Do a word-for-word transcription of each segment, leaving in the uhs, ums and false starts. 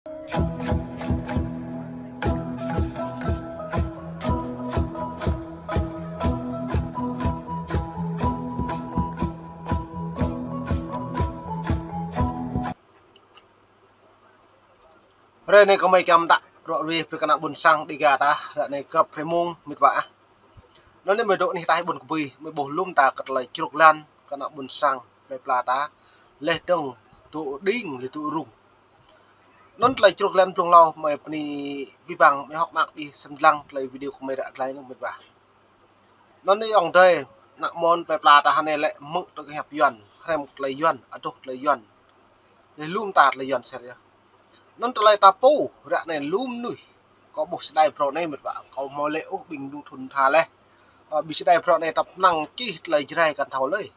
Hrơi anai kơmơi kiăng mơtă ră ruai brơi kơ ană ƀôn sang Dega ta, ră anai grăp hrơi mông mĭt wa ah. Anŭn anai mơi dŏ anih ataih ƀôn kơbơi, mơi ƀuh lŏm ta kơ tơlơi čruk lan kơ ană ƀôn sang plơi pla ta, laih dơ̆ng dŏ đing, laih dŏ rŭng. Anŭn tơlơi čruk lan blung hlâo mơi bơni abih bang mơi hơ̆k mơak abih sem lăng tơlơi video kơmơi ră glaĭ anŭn mĭt wa. Anŭn anai ayŏng adơi, ană mơ̆n plơi pla ta hơnai lĕ hmư̆ tui kơ hiăp Yuan, hrăm tơlơi Yuan, adoh tơlơi Yuan. Laih lŏm ta tơlơi Yuan sĕt yơh. Anŭn tơlơi ta pô, ră anai lŏm mơnuih. Kâo ƀuh sơdai phrâo anai mĭt wa, kâo hmâo lĕ ôh ƀing nông thôn tha laih. Ơ, ƀing sơdai phrâo anai ta pơnăng čih tơlơi Jrai kăn thâo lơi.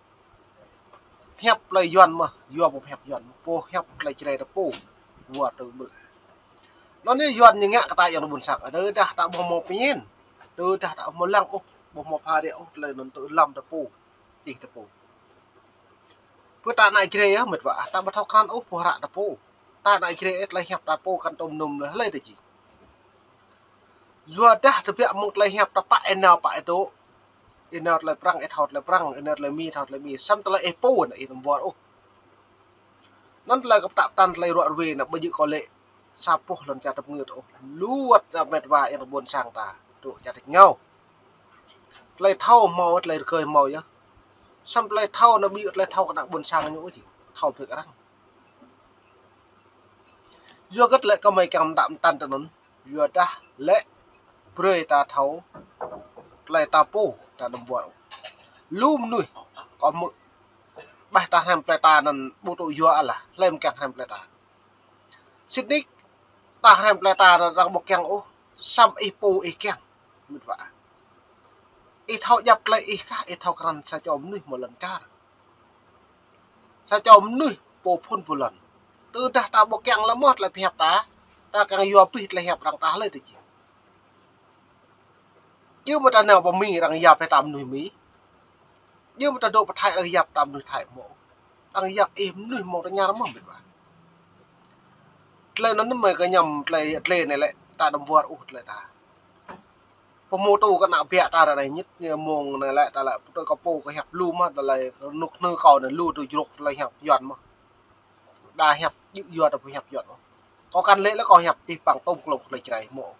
Hiăp tơlơi Yuan mơ̆, yua pô hiăp Yuan, pô hiăp tơlơi Jrai ta pô. Wơ̆t tui ƀơi. Anŭn anai Yuan ñu ngă kơ ta ayŏng adơi ƀôn sang, tơdah ta ƀu hmâo pơñen, tơdah ta ƀu hmâo lăng ôh, ƀu hmâo pha rĕ ôh, tơlơi anŭn tui lăm ta pô, čih ta pô. Pơ ta ană Jrai yơh mĭt wa, ta ƀu thâo krăn ôh pô hră ta pô. Ta ană Jrai ih tơlơi hiăp ta pô kăn tơm num leh hlơi ta čih. Yua dah tơbiă mơ̆ng tơlơi hiăp ta pă ih nao pă ih dŏ. Ih nao tơlơi Prăng, ih thâo tơlơi Prăng, ih nao tơlơi Mi, thâo tơlơi Mi. Samơ̆ tơlơi ih pô anŭn ih tơm wơr ôh. Anŭn tơlơi kơ pơtă pơtăn tơlơi ră ruai anŭn ƀu djơ̆ kâo lĕ sa boh lŏn čar tơpơngư ôh. Lu wơ̆t ta mĕt wa ayŏng adơi ƀôn sang ta dŏ čar tač rơngiao. Tơlơi thâo hmâo, tơlơi rơgơi hmâo yơh. Samơ̆ tơlơi thâo anŭn ƀu djơ̆ tơlơi thâo kơ ană ƀôn sang ñu ôh či. Thâo brơi kơ arăng. Yua hơget lĕ kơmơi kiăng mơtă pơtăn tui anŭn. Yua dah lĕ brơi ta thâo tơlơi ta pô ta tơm wơr. Lu mơnuih kâo hmư̆. Ƀah ta hrăm plơi ta anŭn ƀu tŭ yua alah, hlơi mơ̆ kiăng hrăm plơi ta. Sĭt nik, ta hrăm plơi ta anŭn arăng ƀu kiăng ôh, samơ̆ ih pô ih kiăng. Mĭt wa. Ih thâo djăp tơlơi ih kah, ih thâo krăn sa čô mơnuih hmâo lŏn čar. Sa čô mơnuih pô phŭn pô lŏn. Tơdah ta ƀu kiăng lĕ mơ̆ tơlơi pơhiăp ta, ta kiăng yua abih tơlơi hiăp arăng ta hlơi ta čih. Djơ̆ mơ̆ ta nao pơ Mi arăng yap ih ta mơnuih Mi. Djơ̆ mơ̆ ta dŏ pơ Thái arăng yap ta mơnuih Thái mơ̆. Arăng yap ih mơnuih mơ̆ng tơñar mơ̆ mĭt wa. Tơlơi anŭn mơi kơ ñăm tơlơi, tơlơi anai lĕ ta tơm wơr ôh tơlơi ta. Pơhmutu kơ ană biă ta ră anai ñit ñu mơ̆ng anai lĕ ta lĕ pơtui kơ pô kơ hiăp lu mơ̆ tơlơi rơnŭk rơnư kâo anai lu tui čruk tơlơi hiăp Yuan mơ̆. Đa hiăp djơ̆ yua ta pô hiăp Yuan ôh. Kâo kăn lĕ lĕ kâo hiăp abih bang tơm klŏm tơlơi Jrai mơ̆.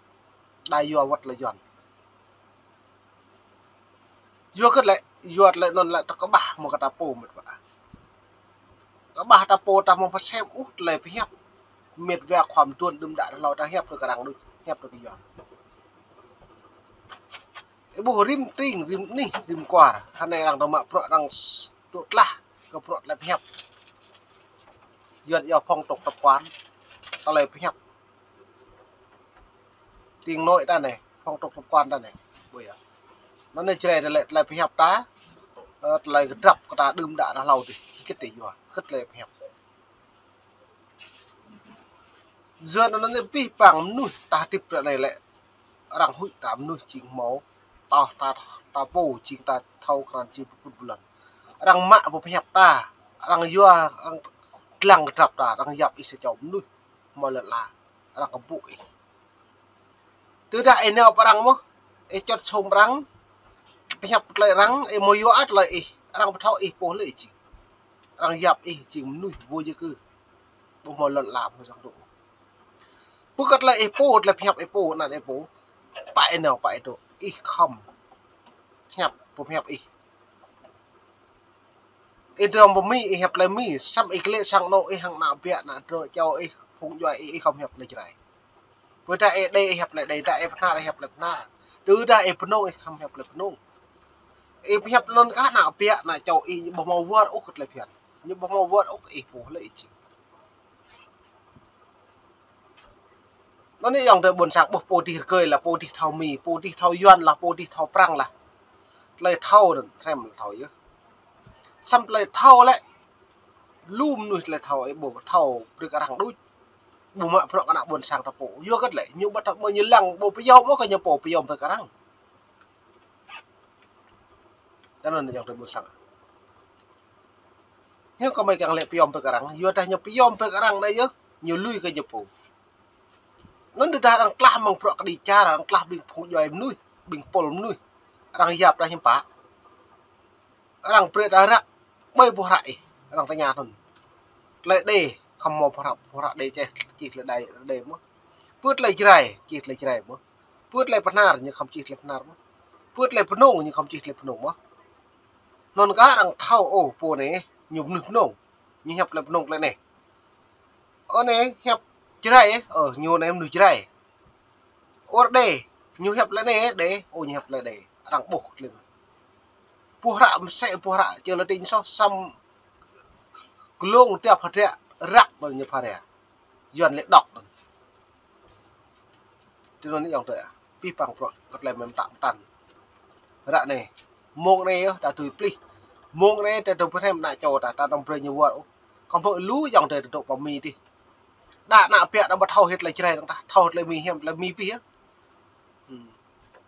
Đa yua wơ̆t tơlơi Yuan. Yua hơget lĕ, yua tơlơi anŭn lĕ ta kơƀah mơ̆ kơ ta pô mĭt wa. Kơƀah ta pô ta hmâo pơsem ôh tơlơi pơhiăp. Mĭt wa khua mơtuan đưm đă hlâo ta hiăp tui kơ arăng đôč, hiăp tui kơ Yuan. Ih ƀuh rĭm tring, rĭm anih, rĭm kwar. Hơnai arăng tơmă bruă arăng s-, tŭ tlah kơ bruă tơlơi pơhiăp. Yuan iâu phong tục tập quán, tơlơi pơhiăp. Tiếng nói ta anai, phong tục tập quán ta anai. Ƀu yơh. Anŭn anai Jrai ta lĕ tơlơi pơhiăp ta, ơ, tơlơi kơdrăp kơ ta đưm đă ta hlâo dih. Hơget tơlơi yua, hơget tơlơi pơhiăp. Yua anŭn anai abih bang mơnuih ta hơdip ră anai lĕ arăng huĭ ta mơnuih jing hmâo, ta, ta, ta pô jing ta thâo krăn jing pơphŭn pơlŏn. Arăng mă pơhiăp ta, arăng yua, arăng lăng kơdrăp ta, arăng yap ih sa čô mơnuih hmâo lŏn ala, arăng kơƀŭk ih. Tơdah ih nao pơ arăng mơ̆, ih čŏt sum arăng, pơhiăp tơlơi arăng, ih hmâo yua tơlơi ih, arăng ƀu thâo ih pô hlơi ih jing. Arăng yap ih jing mơnuih vô gia cư. Ƀu hmâo lŏn ala hmâo sang dŏ. Pơkă tơlơi ih pô, tơlơi pơhiăp ih pô, ană ih pô. Pă ih nao, pă ih dŏ, ih khŏm pơhiăp, pơhiăp ih. Ih dŏ pơ Mi, ih hiăp tơlơi Mi, samơ̆ ih klĕ sang anŏ ih hăng ană biă, ană drơi čô ih, phung djuai ih, ih khŏm hiăp tơlơi Jrai. Pơdah ih Đê, ih hiăp tơlơi Đê, dah ih Bahnar, ih hiăp tơlơi Bahnar. Tơdah ih Mơnông, ih khŏm hiăp tơlơi Mơnông. Ih pơhiăp tơlơi anŭn kah ană biă, ană čô ih, ñu ƀu hmâo wơr ôh kơ tơlơi phiăn. Ñu ƀu hmâo wơr ôh kơ ih pô hlơi ih jing. Anŭn anai ayŏng adơi ƀôn sang ƀuh pô dih rơgơi lah, pô dih thâo Mi, pô dih thâo Yuan lah, pô dih thâo Prăng lah. Tơlơi thâo anŭn, hrăm tơlơi thâo yơh. Samơ̆ tơlơi thâo lĕ, lu mơnuih tơlơi thâo, ih ƀu thâo brơi kơ arăng đôč. Ƀu mă bruă kơ ană ƀôn sang ta pô. Yua hơget lĕ, ñu ƀu thâo mơ̆ ñu lăng, ƀu pơyom ôh kơ ñu pô pơyom brơi kơ arăng. Tui anŭn ayŏng adơi ƀôn sang. Hiư̆m kơmơi kiăng lĕ pơyom brơi kơ arăng, yua dah ñu pơyom brơi kơ arăng anai yơh, ñu lui kơ ñu pô. Anŭn tơdah arăng tlah mơ̆ng bruă kơđi čar, arăng tlah ƀing phung djuai mơnuih, ƀing pôl mơnuih, arăng yap ta hiư̆m pă. Arăng brơi ta răk, ƀơi boh hră ih, arăng tơña anŭn. Tơlơi Êđê, khŏm hmâo boh hră, boh hră Êđê čih, čih tơlơi Êđê, Êđê mơ̆n. Pơ tơlơi Jrai, čih tơlơi Jrai mơ̆n. Pơ tơlơi Bơhnar, ñu khŏm čih tơlơi Bơhnar mơ̆n. Pơ tơlơi Bơnông, ñu khŏm čih tơlơi Bơnông mơ̆n. Anŭn kah arăng thâo, ôh, pô anai, ñu mơnuih Bơnông. Ñu hiăp tơlơi Bơnông tơlơi anai. Ơ anai, hiăp Jrai, ơ, ñu anai mơnuih Jrai. Ơ Êđê, ñu hiăp tơlơi anai, Êđê, ơ, ñu hiăp tơlơi Êđê. Arăng ƀuh tơlơi anŭn. Boh hră mơsĕ, boh hră čơ lơ tĭng soh, săm glông tiap hơdră răk mơ̆n ñu phara. Yuan lĕ đŏk anŭn. Tui anŭn yơh tơ, abih bang bruă kơ tơlơi mơ̆n mơtă mơtăn. Ră anai, mông anai yơh, ta tui plih. Mông anai ta tui pơhrăm ană čô ta, ta tơm brơi ñu wơr ôh. Kơ mơ̆ng lu yơh tơ tơdŏ pơ Mi dih. Đa ană biă ta ƀu thâo hĭ tơlơi Jrai dơ̆ng ta, thâo tơlơi Mi hiam, tơlơi Mi pih yơh. Hmm.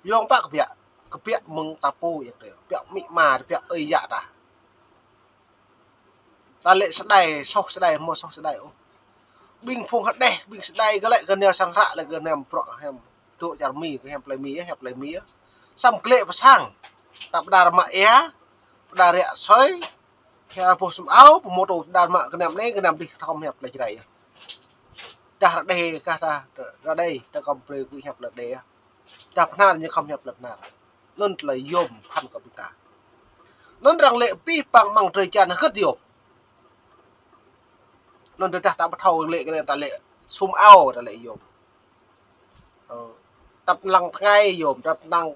Yơh pă kơ biă, kơ biă mơ̆ng ta pô yơh tơ. Biă amĭ ama, biă ơi yă ta. Ta lĕ sơđai, soh sơđai, hmâo soh sơđai ôh. Ƀing phung hơđeh, ƀing sơđai gơ̆ lĕ gơ̆ nao sang hră lĕ gơ̆ nao bruă hiam. Dŏ čar Mi, gơ̆ hiam tơlơi Mi, hiam tơlơi Mi. Săm klĕ pơsang. Ta pơđar mă ia, pơđar ră soi, hiam boh sum ao, pơmôtô pơđar mă gơnam anai, gơnam dih thâo hiam tơlơi Jrai yơh. Tah ră đe, kah tah ră đe, ta khŏm brơi gơ̆ hiam tơlơi Êđê yơh. Tah Bơhnar ñu khŏm hiăp tơlơi Bơhnar. Anŭn tơlơi yôm phăn kơ ƀing ta. Anŭn arăng lĕ abih bang amăng drơi jan hơget yôm. Anŭn tơdah ta ƀu thâo lĕ kơ ta lĕ sum ao ta lĕ yôm. Ơ, tăp lăng tơngai yôm, tăp lăng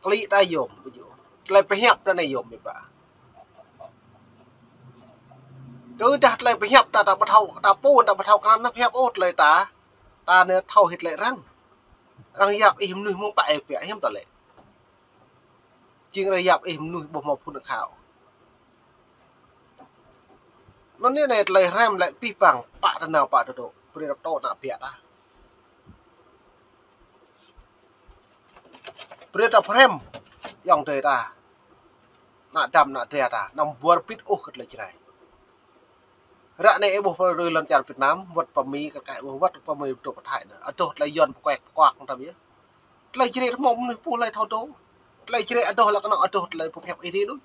klĭ ta yôm. Tơlơi pơhiăp ta anai yôm ƀiă ƀă. Tơdah tơlơi pơhiăp ta, ta ƀu thâo, ta pô ta ƀu thâo kơ anăn pơhiăp ôh tơlơi ta. Ta anai thâo hĭ tơlơi arăng. Arăng yap ih mơnuih mơ̆ng pă ih biă hiam tơlơi. Jing arăng yap ih mơnuih ƀu hmâo phŭn akha ôh. Anŭn anai tơlơi hrăm lĕ abih bang pă tơnao pă tơdŏ. Brơi ta pơtô ană biă ta. Brơi ta pơhrăm yơh tơ ta. Ană dăm ană dra ta. Anăm wơr bĭt ôh kơ tơlơi Jrai. Ră anai ih ƀuh pơ rơi lŏn čar Việt Nam, wơ̆t pơ Mi kar kaĭ ƀuh, wơ̆t pơ Mi dŏ pơ Thái anai. Adoh tơlơi Yuan pơkuek pơkuak mơtam yơh. Tơlơi Jrai hmâo mơnuih pô hlơi thâo dŏ. Tơlơi Jrai adoh lă kơnơ̆ng adoh tơlơi pơhiăp Êđê đôč.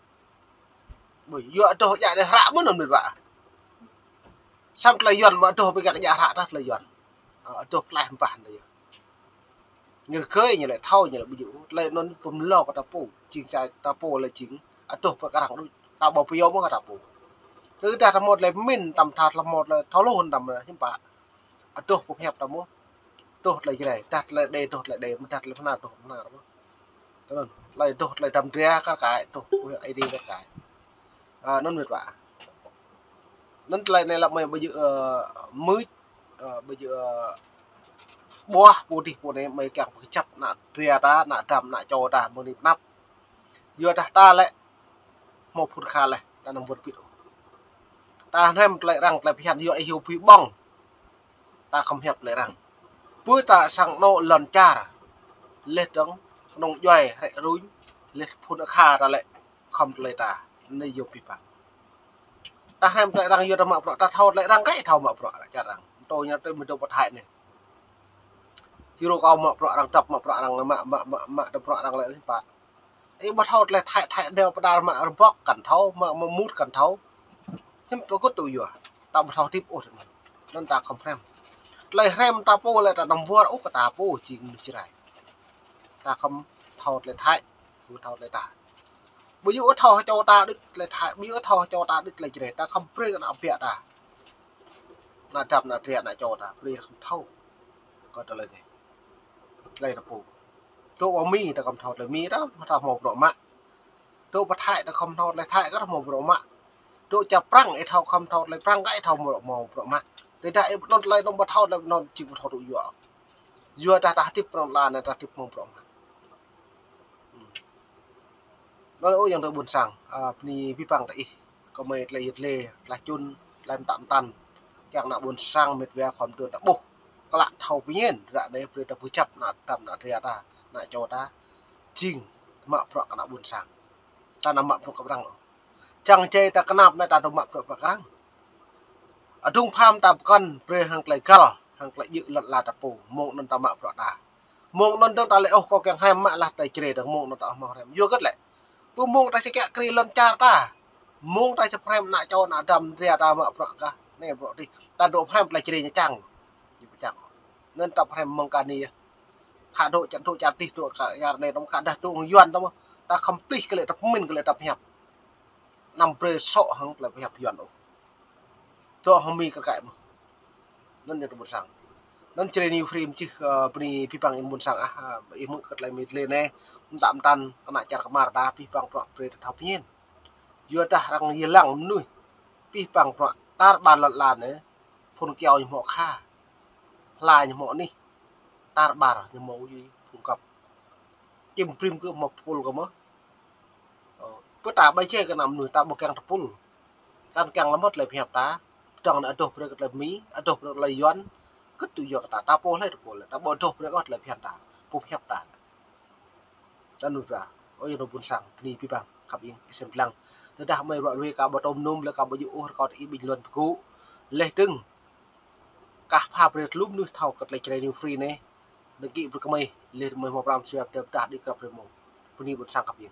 Ƀơi, yua adoh djă đe hră mơ̆n anŭn mĭt wa. Săm tơlơi Yuan mă adoh ƀơi gah djă hră tah tơlơi Yuan. Ơ, adoh tlaih mpah anai yơh. Ñu rơgơi ñu lĕ thâo ñu lĕ ƀu djơ̆. Tơlơi anŭn pơmlâo kơ ta pô, jing sa ta pô lĕ jing adoh pơkơrăng đôč. Ta ƀu pơyom mơ̆ kơ ta pô. Tơdah ta hmâo tơlơi pơmĭn, tăm tha tơlơi hmâo tơlơi thâo lŏn tăm hiư̆m pă. Adoh pơhiăp ta mơ̆. Adoh tơlơi Jrai, dah tơlơi Êđê, adoh tơlơi Êđê, mơ̆ dah tơlơi Bơhnar, adoh Bơhnar mơ̆. Tui anŭn, tơlơi adoh tơlơi dăm dra kar kaĭ, adoh pơhiăp Êđê kar kaĭ. Ơ, anŭn mĭt wa. Anŭn tơlơi anai lă mơi ƀu djơ̆, ơ, mưč, ơ, ƀu djơ̆, ơ, ƀuah pô dih pô anai mơi kiăng pơkơjăp ană dra ta, ană dăm, ană čô ta, mơ̆ng anai pơ anăp. Yua dah ta lĕ hmâo phŭn akha laih, ta anăm wơr bĭt ôh. Ta hrăm tơlơi arăng tơlơi phiăn yua ih yua pui ƀơ̆ng. Ta khŏm hiăp tơlơi arăng. Pơ ta sang anŏ lŏn čar. Laih dơ̆ng kơnơ̆ng djuai hrĕ ruñ, laih phŭn akha ta lĕ khŏm tơlơi ta. Anai yôm abih bang. Ta hrăm tơlơi arăng yua ta mă bruă, ta thâo tơlơi arăng kơ ih thâo mă bruă čar arăng. Tơ ñu tơ mơ̆ dŏ pơ Thái anai. Hiư̆m rơkâo mă bruă arăng, dăp mă bruă arăng, mă, mă, mă, mă dăp bruă arăng lĕ hiư̆m pă. Ih ƀu thâo tơlơi Thái, Thái đeo pơđar mă rơbŏk kăn thâo, mă, mă mŭt kăn thâo. Hiư̆m pơkŭt tŭ yua. Ta ƀu thâo hơdip ôh tơ anŭn. Anŭn ta khŏm hrăm. Tơlơi hrăm ta pô lĕ ta anăm wơr ôh kơ ta pô jing mơnuih Jrai. Ta khŏm thâo tơlơi Thái, ƀu thâo tơlơi ta. Ƀu djơ̆ ôh thâo hơčâo ta đôč tơlơi Thái, ƀu djơ̆ ôh thâo hơčâo ta đôč tơlơi Jrai, ta khŏm brơi kơ ană biă ta. Ană dăm, ană dra, ană čô ta, brơi khŏm thâo. Kơ tơlơi anai. Tơlơi ta pô. Dŏ pơ Mi ta khŏm thâo tơlơi Mi ta, mơ̆ ta hmâo bruă mă. Dŏ pơ Thái ta khŏm thâo tơlơi Thái kơ ta hmâo bruă mă. Dŏ čar Prăng ih thâo khŏm thâo tơlơi Prăng kơ ih thâo hmâo bruă mă. Tơdah ih ƀu anŭn tơlơi anŭn ƀu thâo tơlơi anŭn jing ƀu thâo tŭ yua. Yua dah ta hơdip pơ anŭn lă anai ta hơdip hmâo bruă mă. Hmm. Anŭn ơ yơh tơ ƀôn sang, ơ, bơni abih bang ta ih. Kơ mơi tơlơi yơh tơlơi, tơlơi čun, tơlơi mơtă mơtăn. Kiăng ană ƀôn sang mĕt wa khŏm tơ̆ ta ƀuh. Klă thâo pơñen, ră anai brơi ta pơkơjăp ană dăm ană dra ta, ană čô ta. Jing, mă bruă kơ ană ƀôn sang. Ta anăm mă bruă kơ arăng ôh. Čang jai ta kơnap anai ta tŭ mă bruă kơ arăng. Adŭng pham ta pơkŏn brơi hăng tơlơi găl. hăng tơlơi djơ̆ lŏn ala ta pô, mơ̆ng anŭn ta mă bruă ta. Mơ̆ng anŭn dơ̆ng ta lĕ ôh kâo kiăng hrăm mă lah tơlơi Jrai dơ̆ng mơ̆ng anŭn ta ôh mă hrăm. Yua hơget lĕ. Pơ mơ̆ng ta či kiăng kri lŏn čar ta. Mơ̆ng ta či hrăm ană čô ană dăm dra ta mă bruă kah. Anai bruă tih. Ta dŏ hrăm tơlơi Jrai ñu čang. Či pơčang. Anŭn ta hrăm mơ̆ng kơ anai yơh. Khă dŏ čar dŏ čar tih dŏ kơ čar anai tơm khă dah dŏ Yuan tơm. Ta khŏm plih kơ lĕ ta pơmĭn kơ lĕ ta pơhiăp. Anăm brơi sŏ hăng tơlơi pơhiăp Yuan ôh. Dŏ hăng Mi kơ kăi mơ̆n. Anŭn yơh tơm ƀôn sang. Anŭn Jrai New Frame čih, ơ, bơni abih bang ih ƀôn sang ah, ơ, ih hmư̆ kơ tơlơi Mi tơlơi anai, mơtam mơtam kơ ană čar kơmar ta, abih bang bruă brơi ta thâo pơñen. Yua dah arăng yơh lăng mơnuih, abih bang bruă tar ƀar lŏn ala anai, phŭn kyâo ñu hmâo kha, hla ñu hmâo anih, tar ƀar ñu hmâo ui phŭn kăp. Čim prim kơ hmâo pul kơ mơ̆. Ơ, pơ ta ƀai jai kơ ană mơnuih ta ƀu kiăng tơpul. Kăn kiăng lăm hŏt tơlơi pơhiăp ta. Pơdơ̆ng anai adoh brơi kơ tơlơi Mi, adoh brơi kơ tơlơi Yuan. Kơt tui yua kơ ta, ta pô hlơi tơpul, ta ƀu adoh brơi kơ tơlơi pơhiăp ta. Pơhiăp ta. Anŭn yơh. Ơ yơh anŭn ƀôn sang, bơni abih bang, khăp ing, ih sem lăng. Tơdah mơi ruă ruai kơ ƀu tơm num, lĕ kơ ƀu djơ̆ ôh, rơkâo ih ƀing lŏn pơgŭ. Leh dơ̆ng. Kah pha brơi tơlŭm mơnuih thâo kơ tơlơi Jrai New Free anai. Đăng ký brơi kơ mơi, leh mơi hmâo pram sua, tơdah đĭ krăp brơi mơ̆ng. Bơni ƀôn sang khăp ing.